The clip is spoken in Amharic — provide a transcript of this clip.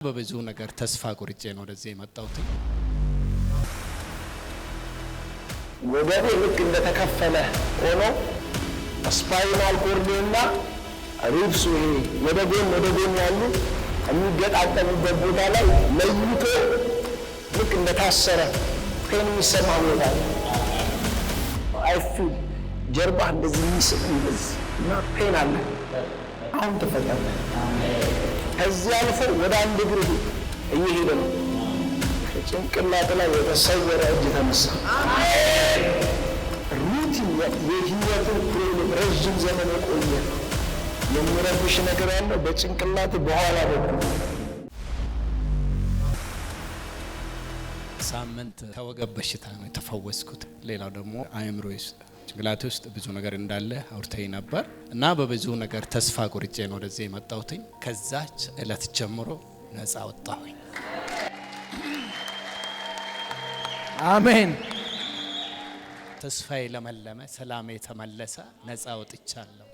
በብዙ ነገር ተስፋ ቆርጬ ነው ወደዚህ የመጣሁት። ወገቤ ልክ እንደተከፈለ ሆኖ spinal cord ኤና ribs ኡ ይሄ ወደ ጎን ያሉ የሚገጣጠሙበት ቦታ ላይ ለይቶ ልክ እንደታሰረ pain የሚሰማ ቦታ ነው። I feel ጀርባህ እንደዚህ የሚስብ እንደዚህ እና pain አለ። አሁን ተፈጠረ። ከዚህ አልፎ ወደ አንድ እግር እየሄደ ነው። ከጭንቅላት ላይ የተሰወረ እጅ ተነሳ። Routine የህይወትን problem ረዥም ዘመን የቆየ የሚረብሽ ነገር ያለው በጭንቅላት በኋላ በኩል። ሳምንት ከወገብ በሽታ ነው የተፈወስኩት። ሌላው ደግሞ አእምሮ ውስጥ፣ ጭንቅላቴ ውስጥ ብዙ ነገር እንዳለ አውርተኝ ነበር እና በብዙ ነገር ተስፋ ቆርጬ ነው ወደዚህ የመጣሁትኝ። ከዛች እለት ጀምሮ ነፃ ወጣሁኝ። አሜን። ተስፋዬ ለመለመ፣ ሰላሜ የተመለሰ፣ ነፃ ወጥቻለሁ።